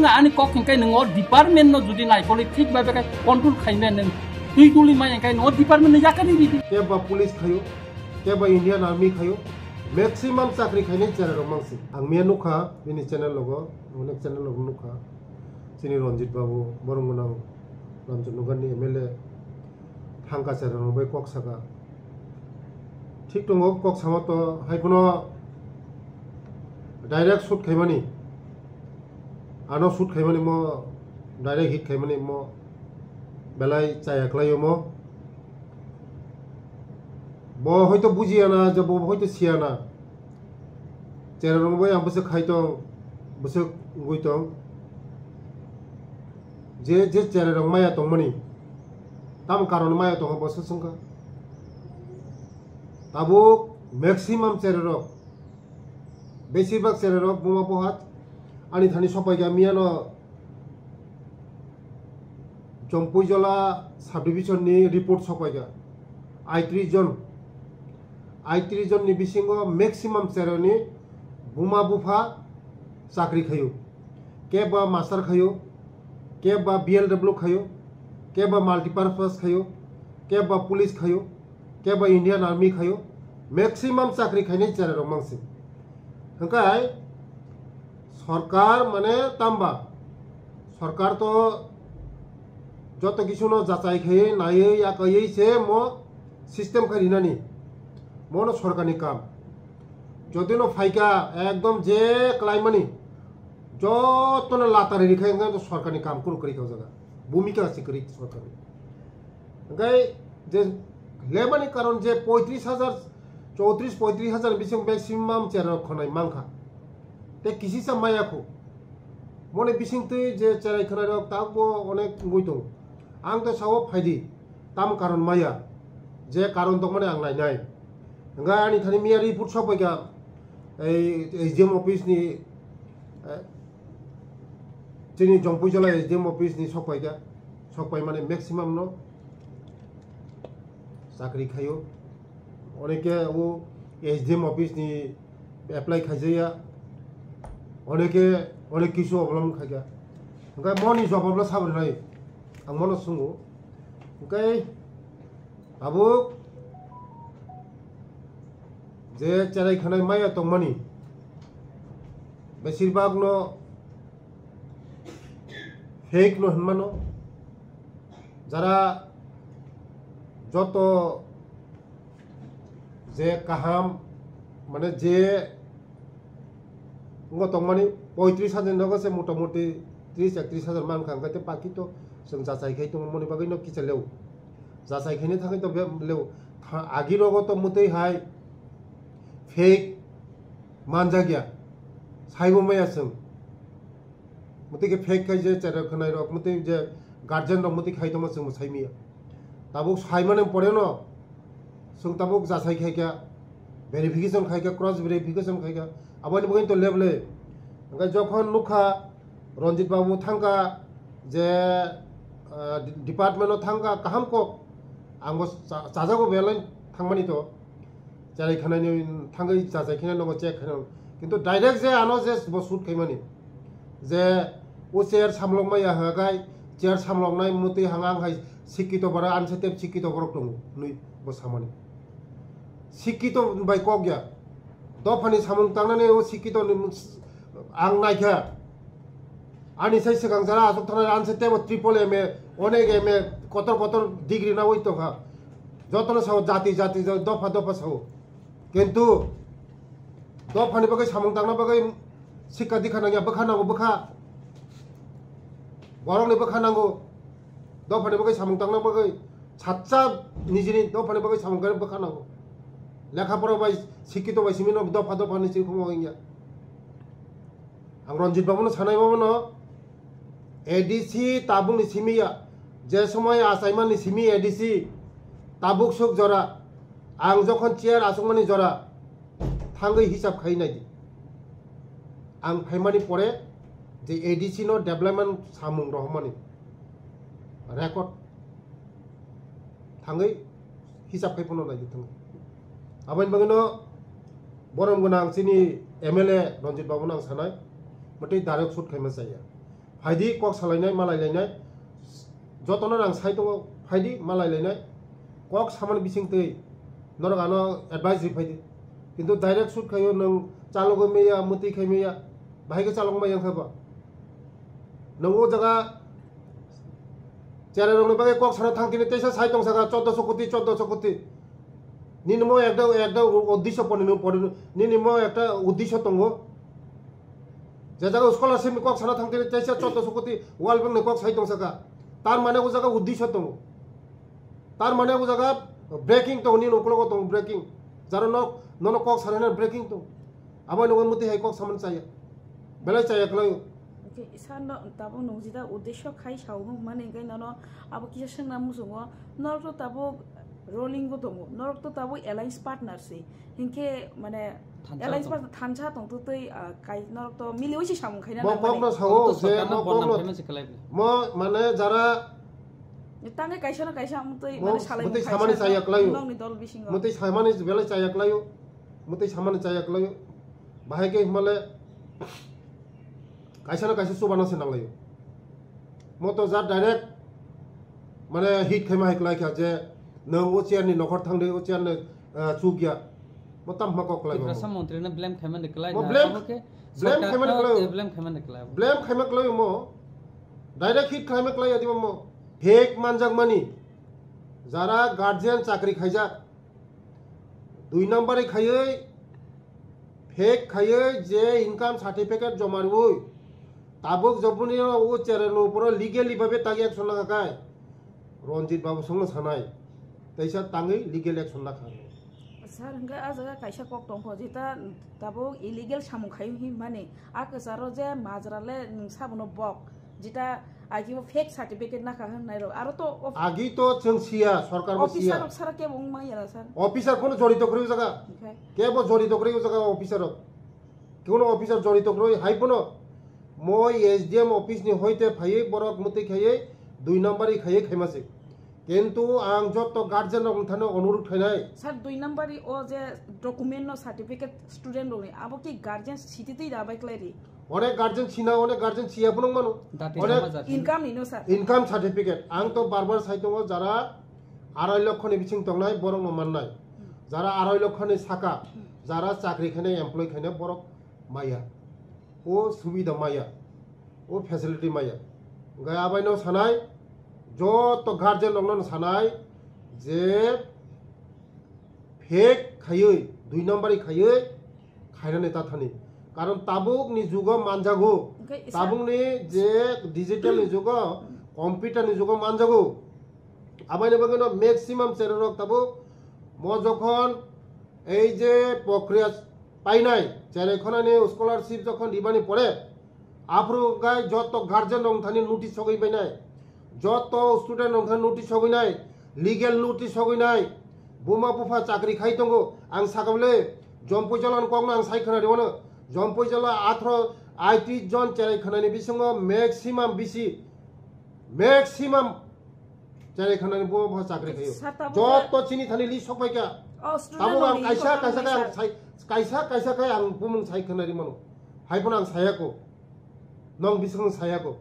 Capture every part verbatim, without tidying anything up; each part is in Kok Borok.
Ani kok hingkai nung o department no jodi naikoli thik bai bai control khaimai nung twi tuli mai hingkai nung o department no yakari ridi. Keba police khayo, keba Indian Army khayo, maximum chakri khainai chera rok mangsi. Ang miya nukha bini channel logo, onek channel logo nukha. Chini Ranjit Babu, Borong Gwnang, Ramchandra Nagarni M L A, thangka chera rok bai kok saka. Thik tongo, kok sama to hai phano direct shoot khaimani. Ano shoot khaimani mo, direct hit khaimani mo, belai chaya khlaio mo. Bo hoito bujiya na, je bo hoito siya na. Chera rok bai ang bwswk khai tong, bwswk wngwi tong. Je, je chera rok maya tongmani, tamo karon maya tongkha bo swswngkha. Tabuk maximum chera rok, besir bak chera rok buma bohat ani thani sopai kha miyano Chompuijola subdivision ni report sopai kha. Aitris jon, aitris jon ni bisingo maximum chera ni buma bupha chakri khayo, keba master khayo, keba B L W khayo, keba multipurpose khayo, keba police khayo, keba Indian Army khayo, maximum chakri khainai chera rok mangsi. Hwnkhe sorkar mane tamba, sorkar to joto kisu no jachai khaiwi naiwi yakaiwi se mo system khai rinani, mono sorkar ni kam. Jodi no phaikha ekdom je klaimani joto no latari rikhai hwnkhe sorkar ni kam kunu kwrwi kha o jaga, bhumika se kwrwi sorkar ni. Hwnkhe je lebani karon je poitris hajar, chowtris poitris hajar bising maximum chera rok khonai mankha. Te kisisa maya khu. Mone bising twi je cherai khwnai rok tabukbo onek wngwi tongo. Ang to sao phaidi, tam karon maya, je karon tongmani ang nainai. Hwnkhe ani thani miya report sokpaikha, ei S D M office ni, eh, chini Jompuijola S D M office ni sokpaikha, sokpaimani maximum no chakri khaio. Oneke o S D M office ni apply khaijaya, oneke onek kisu obolong khaikha. Hwnkhe moni jobab no sabrinai ang mono swngo. Hwnkhe tabuk je cherai khwnai maya tongmani, besir bak no fake no hinmano, jara joto je kaham, mane je ngo tongmani poitris hajar nogo se motamoti tris ektris hajar mankha, hwnkhe te baki to chwng jachai khai tongmani bagwi no kicha leo. Jachai khaina thangwi to be-, leo. Tha-, agi rogo to mwtwi hai fake manjakya, saibo maya chwng. Mwtwi khe fake khai je chera khwnai rok, mwtwi je guardian rok mwtwi khai tongma chwng bo sai maya. Tabuk saimani pore no chwng tabuk jachai khai kha, verification khai kha, cross verification khai kha, aboni bagwi to leble. Hwnkhe jokhon nukha Ranjit Babu thangkha je, ah, department o thangkha, kaham kok, ang bo cha-, chajago belai thangmani to. Cherai khwnai ni thangwi jachai kheno nogo check kheno. Kintu direct je ano je bo shoot khaimani. Je o chair samlok maya hwnkhe chair samloknai mwtwi hwnga ang hai sikito borok, anse tep sikito borok tongo hwnwi bo samani. Sikito bai kok ya. Dophani samung tangnani o sikito ni mus-, ang naikha. Ani sai swkang jara aswk thangna anse tebo triple M A, onek M A, kotor kotor degree nawi tongkha. Jotono sao jati jati, dopha dopha sao. Kintu dophani bagwi samung tangna bagwi sikha dikha nangya, bwkha nango, bwkha. Borokni bwkha nango. Dophani bagwi samung tangna bagwi satsa nijini dophani bagwi samung khe bwkha nango. Lekha pora bai sikito bai simi no dopha dopha ni simi khumo wngya. Ang Ranjit Babu no sanai Babu no A D C tabuk ni simi ya, je somoi achaimani simi A D C tabuk suk jora, ang jokhon chair asukmani jora thangwi hisab khai nai di. Ang phaimani pore je A D C no development samung rohormani record thangwi hisab khai phano nai di thangwi. Aboni bagwi no borom gwnang chini M L A Ranjit Babu no ang sanai, mwtwi direct shoot khaima chaya. Phaidi kok salainai, malai lainai. Jotono nang sai tongo, phaidi, malai lainai. Kok samani bising twi norok ano advice ri phaidi. Kintu direct shoot khaio nwng chalogwi maya, mwtwi khai maya. Bahai khe chalok maya wngkha ba? Nwng o jaga cherai rokni bagwi kok sana thang kini teisa sai tong saka choddoso koti, choddoso koti. Nini mo ekta, ekta uddesho poni, poni, nini mo ekta uddesho tongo. Je jaga scholarship ni kok sana thang kini teisa choddoso koti World Bank ni kok sai tong saka. Tar mane o jaga uddesho tongo. Tar mane o jaga breaking tongo, nini ukologo tongo breaking. Jaro nok, nono kok sana hwnwi breaking tongo. Abo nungwi mwtwi hai kok samani chaya. Belai chaya kwlaio. Okay, sir no tabuk nung jida uddesho khai sao hwn mani hwnkhe nono abo kisa swngna muchungo. Norok to tabuk rolling bo tongo. Norok to tabuk alliance partner se. Hinkhe mane Thansa alliance tong. Partner thansa tong to tei, ah, kai norok to miliwi se samung khaina Bo nang mani. Kokno sao Abo to je sorkarno mo bondam kokno khaima se kwlai bwle. Mo mane jara Tangwi kaisa no kaisa amtwi mo mane salai mwtwi mung samani khaisa chaya kwlaio. Nokni dol bisingo. Mwtwi samani belai chaya kwlaio. Mwtwi samani chaya kwlaio. Bahai khe himale kaisa na kaisa chubana se nanglaio. Mo to jat direct mane hit khaima hai kwlai kha je nwng o chair ni nokhor thangdi, o chair ni, ah, chukya. Mo tam hma kok kwlai Tiprasa mo. Montri no blame khaimani kwlai Mo na, blame, abo khe blame sorkar khaimani no kwlai. Blame khaimani kwlai. Blame khaima kwlai mo. Direct hit khaima kwlai adiba mo. Fake manjak mani. Jara guardian chakri khaijak. Dui nambari khaiwi, fake khaiwi je income certificate joma rwui, tabuk joboni o channel ni uporo legally babe tagi action nangkha kai. Ranjit Babu songno sanai, teisa tangwi legal action nakha. Sir, hwnkhe ah jaga kaisa kok tongkho, jeta tabuk illegal samung khaiwi hinmani, ah kwcharo je majra le nwng sabono bok. Jeta agi bo fake certificate nakha hwn nairok. Aro to of- Agi to chwng siya, sorkar bo officer siya. Rok sara kebo wng manya na, sir? Officer kono jorito kwrwi o jaga. Okay. Kebo jorito kwrwi o jaga officer rok. Kono officer jorito kwrwi hai bono. Mo S D M office ni hoite phaiwi borok mwtwi khaiwi dui nambari khaiwi khaima se. Kintu ang jotto guardian rok thano onurudh khainai. Sir, dui nambari o je document no certificate student rokni, abo ki guardian sititwi da bai khlai ri? Onek guardian sina, onek guardian siya phunuk mano. Dati Onek jama jati. Income ni no, sir. Income certificate. Ang to bar bar sai tongo, jara arai lokho ni bising tongnai, borok no mannai. Jara arai lokho ni saka, jara chakri khainai, employee khainai, borok maya. O subida maya. O facility maya. Hwnkhe abai no sanai, joto guardian rok no sanai, je fake khaiwi, dui nambari khaiwi, khainani ta thani. Karon tabuk ni jugo manjago. Hwnkhe isa- Tabuk ni je digital ni jugo, computer ni jugo manjago. Abaini bagwi no maximum chererok tabuk mo jokhon ei je prokriya painai, cherai khonani scholarship jokhon ribani pore, aphuru gai joto guardian rok thani notice sogwi bainai. Joto student rok thani notice sogwi nai, legal notice sogwi nai. Buma bupha chakri khai tongo, ang sakable, Jompui jala ni kokno ang sai khna riono. Jompui jala athro I T jon cherai khnani bisingo maximum bisi, maximum cherai khnani buma bupha chakri khaio. Sir, tabuk Joto chini thani list sok bai kha. Oh, student Tabuk ang rokni kaisa, income kaisa nangmani, khe ang sir. Sai, kaisa, kaisa khe ang bumung sai khna rimano. Hai phano ang saya ko. Nong bising saya ko.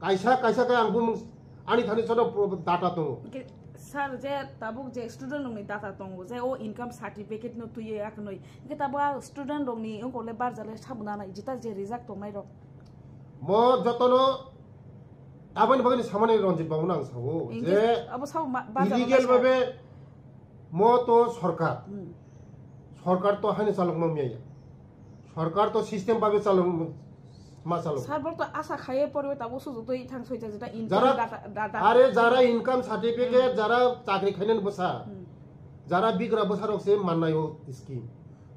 Kaisa, kaisa khe ang bumung ani thani sono pro-, data tongo. Hwnkhe sir, je tabuk je student rokni data tongo, je o income certificate no twiwi akhwnwi. Hwnkhe tabuk a student rokni wngkok le barja le sabo nanai, jeta je rijak tongnai rok. Mo jotono aboni bagwi samani Ranjit Babu no ang sao Hwnkhe je abo sabo ma-, barja illegal manai sir. Babe mo to sorkar. Hmm. Sorkar to haino chalokma miyaya. Sorkar to system babe chalok ma chalok. Sir, borok to asa khaiye poribo tabuk sujutwi thang soita jeta income Jara, data, data. Are jara income certificate, Hmm. Jara chakri khainani bwsa. Hmm. Jara bigra bwsa rok se mannai o scheme.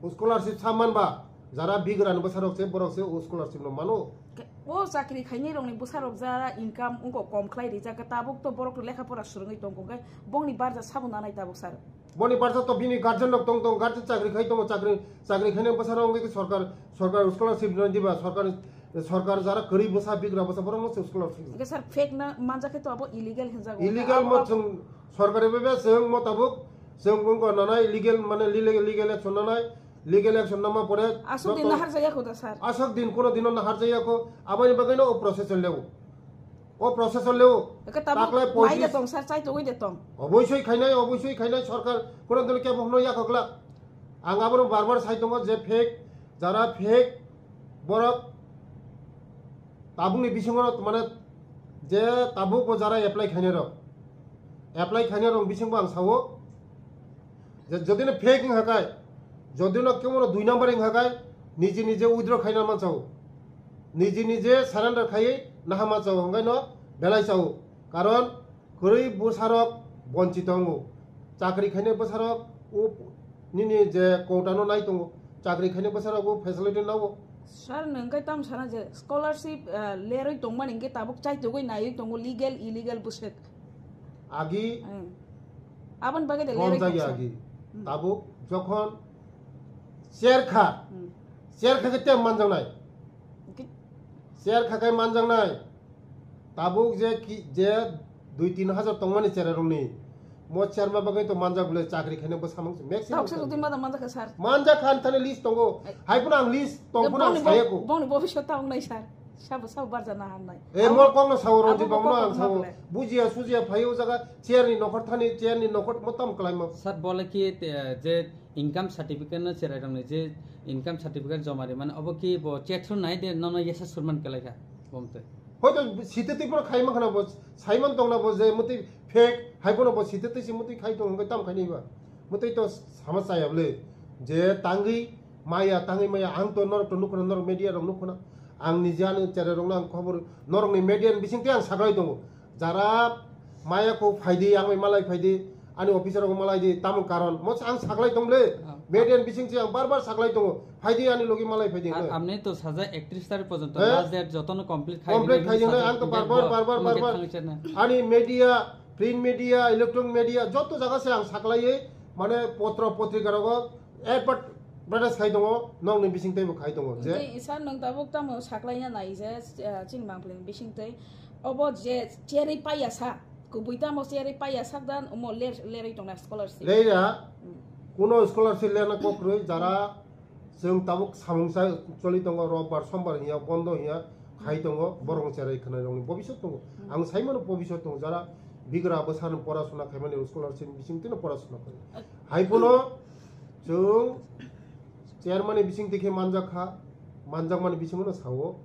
O scholarship sa manba, jara bigra ni bwsa rok se borok se o scholarship no mano. Ke-, o chakri khainai rokni bwsa rok jara income wngkok kom khlai rijak khe tabuk to borok to lekha pora swrwngwi tongkho khe bongni barja sabo nanai tabuk sir. Boni barsa to bini guardian rok tong tong, guardian chakri khai tongo, chakri, chakri khainai bwsa rok wngwi khe sorkar, sorkar scholarship rwna diba, sorkar, sorkar jara kwrwi bwsa, bigra bwsa, borok no se scholarship. Hwnkhe sir, fake na manjak khe to abo illegal hinjago. Illegal Abo mo chwng sorkar bai bai chwng mo tabuk, chwng wngkha nanai legal, mane legal, legal action nanai, Legal action nama pore Aswk din joto naharjaya kho da, sir. Aswk din kono dino naharjaya kho, aboni bagwi no o process o lewo. O process o lewo. Eke tabuk Taklai nai de poichis tong, sir, chai tongwi de tong. Obosoi khainai, obosoi khainai, sorkar kono dino kebo hwnwi yakhokla. Ang abono bar bar sai tongo je fake, jara fake, borok tabukni bisingo mane je tabuk bo jara apply khainai rok, apply khainai rok bisingo ang sao je jodi no fake wngkha kai, jodi no kemo no dui number wngkha kai, niji nije withdraw khaina man sao, niji nije surrender khaiwi naha man sao, hwnkhai no belai sao, karon kwrwi bwsarok bonchi tongo, chakri khainai bwsarok o nini je quota no nai tongo, chakri khainai bwsarok o facility nao. Sir, nwng khe tamo sana je scholarship, ah, lerwi tongmani hwnkhe tabuk chaitugwi naiwi tongo legal, illegal bwswk. Agi Hmm. Aboni bagwi de lerwi romjak ya kok sa. Agi. Hmm. Tabuk jokhon cherkha, Hmm. cherkha khe tei manjaknai. Ki- Cherkha khe manjaknai. Tabuk je ki, je dui tin hajar tongmani cherai rokni, mo cherma bagwi to manjak bole chakri khaina bo samung se maximum Tok se chakri. Rutin mada mada kha sir. Manjak khan thani list tongo. Ai. Hai phano ang list tong phano ang Bongni bo-, saya ko. Bongni bobiswt ta wngnai sir. Sabo sabo barja na hamnai. E Abo mo kong no sao Ronjit abo bo Babu no kok ang kok sao. Maple. Bujiya sujiya phaio jaga chair ni nokhor thani chair ni nokhor mo tam kalaima. Sir bole ki te, je income certificate no cherai rokni je income certificate joma ri mani obo ki bo chet through nai de nono yesa surman kelai kha bomte. Hoito site twi phano khai mankha na bo, saiman tongna bo je mutwi fake, hai phano bo site twi se mutwi khai tong hwnkhe tam khaini ba. Mutwi to sama chaya bwle je tangwi maya, tangwi maya, ang to norok to nukhuna, norok media rok nukhuna. Ang nije ani cherai rokno ang khobor, norokni media ni bisingtwi ang saklai tongo. Jara maya kho phaidi, ang bai malai phaidi, ani officer rok malai di, tamo karon. Mo ang saklai tong bwle, Ah. media ni bisingtwi ang bar bar saklai tongo. Phaidi ani logi malai phaidi, Ar no? Amne to saja ektrish tarikh porjonto Eh? last date jotono complete khai Complete hwnwi khai hwnwi saja ang to bar bar, bo-, bar bar, bar bar. Thangwi chana. Ani media, print media, electronic media, joto jaga se ang saklaiwi, mane potro potrika rogo advertise khai tongo, nokni bising teibo khai tongo, je Hwnkhe sir nwng tabuk tamo saklaina nai je, eh, chini mangpili bising tei obo je cherwi paiya sa, kubui tamo cherwi paiya sak dan omo ler-, lerwi tongna scholarship. Leira, Hmm. kuno scholarship lena kokroi, jara Chwng tabuk samung cha-, choli tongo, robbar, sombar hiya, bondo hiya, khai tongo, borok cherai khwnai rokni bobiswt tongo. Hmm. Ang saimano bobiswt tongo, jara bigra bwsano porasona khaimani scholarship bisingtwino porasona khaio. Hai phano chwng chairman ni bisingtwi khe manjak kha, manjakmani bisingno sao,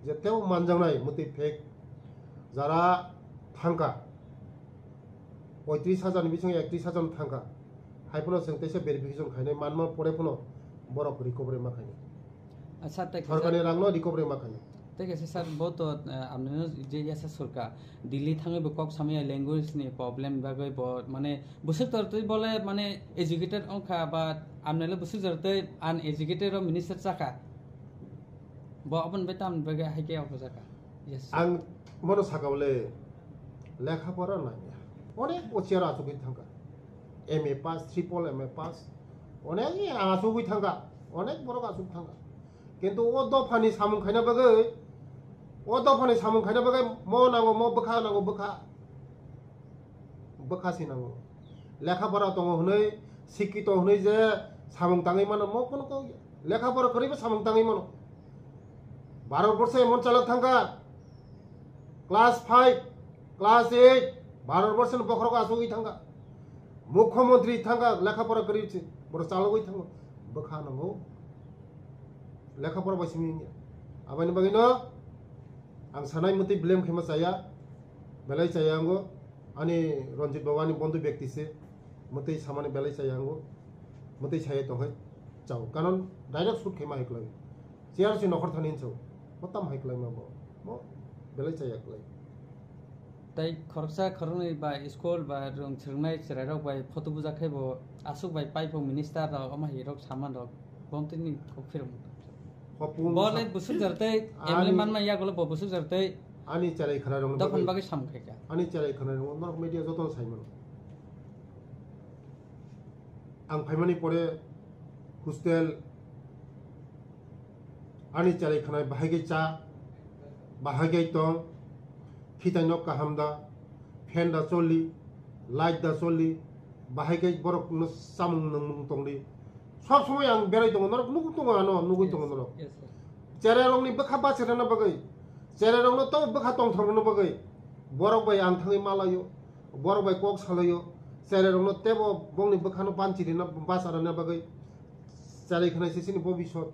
je tebo manjaknai mwtwi fake jara thangkha. Poitris hajar ni bisingo ektris hajar no thangkha. Hai phano chwng teisa verification khainai manma pore phano borok recovery ma khainai. Acha, tei kaisa Sorkarni rangno recovery ma khainai. Tei kaisa sir, bo to, eh, amnino je yasa surka. Delhi thangwi bo kok samya language ni problem bagwi bo mane bwswk tor twi bole mane educated wngkha ba amnele bwswk tor twi uneducated o minister chakha. Bo aboni bai tamni bagwi hai khe okhojaka. Yes, sir. Ang bono saka bole lekha pora nangya. Onek bo chair achugwi thangkha. M A pass, triple M A pass. Onek ang achugwi thangkha. Onek borok achugwi thangkha. Kintu o dophani samung khaina bagwi, o dophani samung khaina bagwi mo nango, mo bwkha nango, bwkha. Bwkha se nango. Lekha pora tongo hwnwi, sikkito hwnwi je samung tangwi mano, mo phano kok lekha pora kwrwibo samung tangwi mano. Bharat borso emon chalok thangkha, class five, class eight, Bharat borso ni bokhorok achugwi thangkha. Mukhyamantri thangkha, lekha pora kwrwi se, borok chalogwi thango. Bwkha nango. Lekha pora bai simi wngya. Aboni bagwino ang sanai mwtwi blame khaima chaya, belai chaya ango. Ani Ranjit Baba ani bondhu byakti se, mwtwi samani belai chaya ango, mwtwi chaya tongkhai chao. Karon direct shoot khaima hai kwlai. Chair se nokhor thani hinso, mo tam hai kwlai ma bo, mo belai chaya kwlai. Tai khoroksa khoroknwi bai school ba rwng swrwngnai chwrairok bai photo bujakhe bo aswk bai paiphung minister rok, omo hai rok saman rok. Bomtwi ni kok phirok. Hopung Bo sa- le busuk jar tei, Ani- M L A manma yagulo bo busuk jar tei. Ani cherai khwnairokni Dophani bagwi bagwi samung khaikha. Ani cherai khwnairokno norok media jotono saimano. Ang phaimani pore hostel ani cherai khwnai bahai khe cha, bahai khe tong, khitai nok kaham da, fan da choli, light da choli, bahai khe borok no samung nungmung tongdi. Sob somoi ang berai tongo, norok nugwi tongo ano, nugwi tongo norok. Yes, sir. Cherai rokni bwkha bachirana bagwi, cherai rokno to bwkha tongthorna bagwi, borok bai ang thangwi malaio, borok bai kok salaio, cherai rokno tebo bongni bwkhano banchirina bacharana bagwi, cherai khnai se chini bobisot,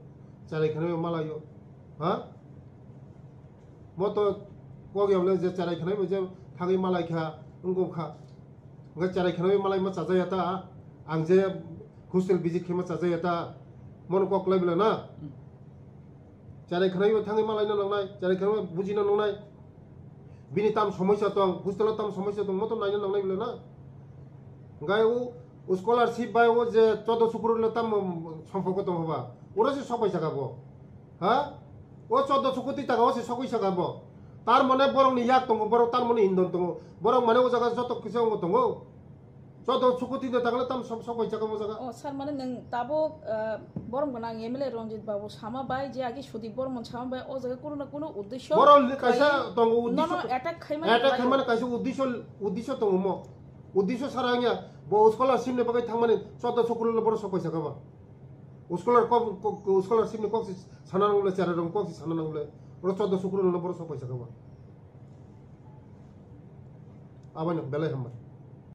cherai khnai malaio, ha? Moto kok yamle je cherai khnai je thangwi malaikha, wngkha. Hwnkhe cherai khenwi malai ma chajaya ta, ang je hostel visit khe ma chajaya ta, mono kok lai bela na. Cherai khenwi thangwi malai na nangnai, cherai khenwi buji na nangnai. Bini tam somosya tong, hostel o tam somosya tong, moto naina nangnai bela na. Hwnkhe o, o scholarship bai o je chodo sukuru le tam sompoko tong hoba. Oro se sopai saka bo. Ha? O choddo sukoti taka o se sokoi saka bo. Tar mane borok ni yak tongo, borok tar mane indon tongo. Borok mane o jaga joto kisa ongo tongo. Choddo sukoti de takle tam sok, sokoi saka bo jaga. O sir, mane nwng tabuk, ah, borom gwnang M L A Ranjit Babu sama bai je agi Sudeep Bormon sama bai o jaga kuno na kuno uddesho Borok ni kaisa khlai tongo, nono uddesho, attack khaimani attack khlai khaimani kaisa uddesho, uddesho tongo mo. Uddesho sara wngya bo scholarship ni bagwi thangmani choddo sukuru le borok sokoi saka ba. Scholar kok, kok, scholarship ni kok si sana nang le, cherai rok kok si sana nang le. Oro choddo sukuru no borok sok paisa kaba. Abani belai hambai.